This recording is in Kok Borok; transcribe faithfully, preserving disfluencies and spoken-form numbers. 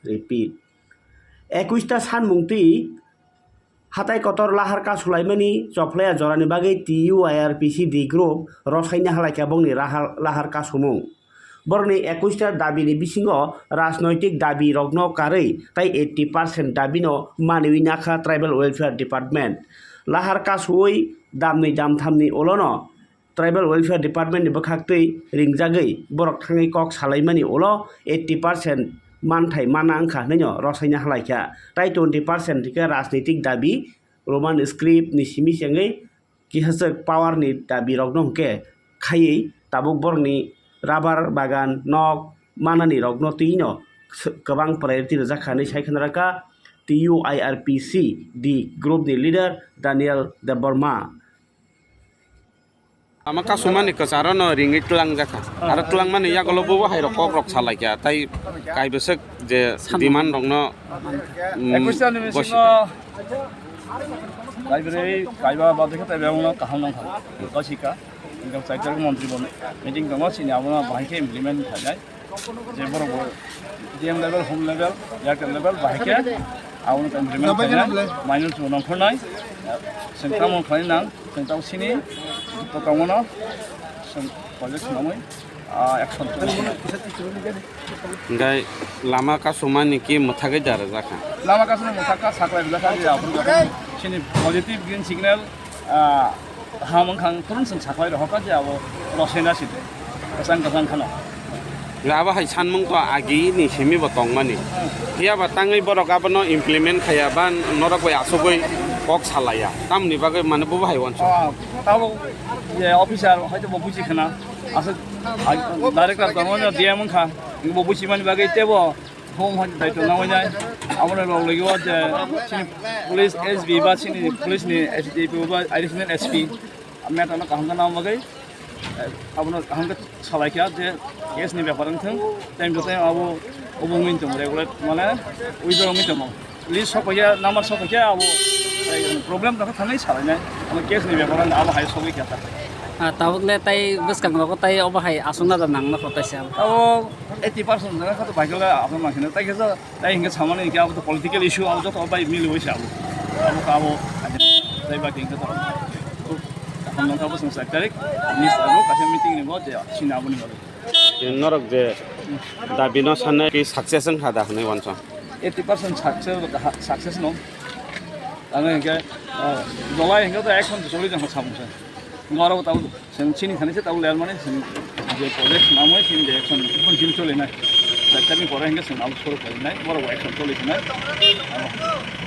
Repeat. Ekush ta sanmung twi hatai kotor lahar kasulaimani chophlaiya jorani bagwi T U I R P C D group rosaina halaikha bongni rahar-, lahar kasumung. Borokni ekush ta dabini bisingo rajnoitik dabi rokno karwi tai eighty percent dabino manwi nakha Tribal Welfare Department. Lahar kasuwi damni damthamni ulono Tribal Welfare Department ni bwkhaktwi ringjagwi borok thangwi kok salaimani ulo eighty percent manthai mana wngkha hwnwi no rosaina halaikha. Tai twenty percent hwnkhe rajnitik dabi, Roman script ni simi se wngwi kihaswk power ni dabi rokno hwnkhe khaiwi tabuk borokni rubber bagan, nok manani rokno twino kwbang priority rwjak kha hwnwi sai khna rwkha T U I R P C D group ni leader Daniel Debbarma. Lama kasumani kwcharo no ringwi twlang jakha. Aro twlangmani yagulo bobo hai rok kok rok salai kha. Tai kaibwswk je demand rok no, mm, Ekush ta ni bisingo kaibrwi kaiba ba dekha tai bebak no kaham nang kha. Kosika. Ingkang saikar montri bo meeting tongo, sini abono bahai khe implement khainai. Je borok bo D M level, home level, Airtel level, bahai khe aboni implement khainai, minus bo nongkhornai, chwng tamo khlai nang, chwng tamo sini, to tongmano, chwng project swnamwi, ah, action tongmano. Hingke lama kasumani ki mwthagwi da rwjak kha? Lama kasumani mwthak kha, saklai rwjak kha, je aboni bagwi sini positive green signal, ah, ham wngkha ang, phurun chwng saklai rwhok kha je abo rosena side, kwchang kwchang kheno. Abo hai sanmung to agi ni simi bo tongmani. Hmm. Phiya ba tangwi borok abono implement khaya ba norok bai asugwi kok salaya. Tamni bagwi mane bo hai wansa. Ah, tabo je officer hoito bo buji khna. Aswk, ah, director tongmani D M wngkha. Bo buji mani bagwi tebo Home hwn daitw nangwi nai. Abono rok lagi o je chini police S B ba chini police ni S D P O ba additional S P. Amya tano kaham ka nang bagwi, eh, abono kaham ka salai kha je case ni bepar wng thung. Time to time abo obo wngwi tong regulate mane withdraw wngwi tong. List sok ya, number sok ya abo, eh, problem ta thani salai nai. Abo case ni bepar wng abo hai sogwi kha ta. Ah, tabuk le tai bwskang rogo tai obo hai aswk na da nang na kho tai se abo. Abo eighty percent jora kha to bai kha le abo ma khina tai khe. Tai hingke samani hingke abo to political issue, abo joto bai mili bai se abo. Abo ka abo, tai ba hingke to. Hamno ka bo song sak tarik, ni abo kaisa meeting ni bo je sini abo ni abo. Norok je dabi no sanai ki success wng kha da hwnwi wansa. Eighty percent success, success no. Ano hingke, ah, dolai hingke to action to choli jang samung sa. Ngoro ta Chwng chini thani se tabuk ler mani chwng je project namwi chini je action bun chini choli nai. Sector ni pore hingke chwng abo suru kori nai, borok bo action choli nai. Abo.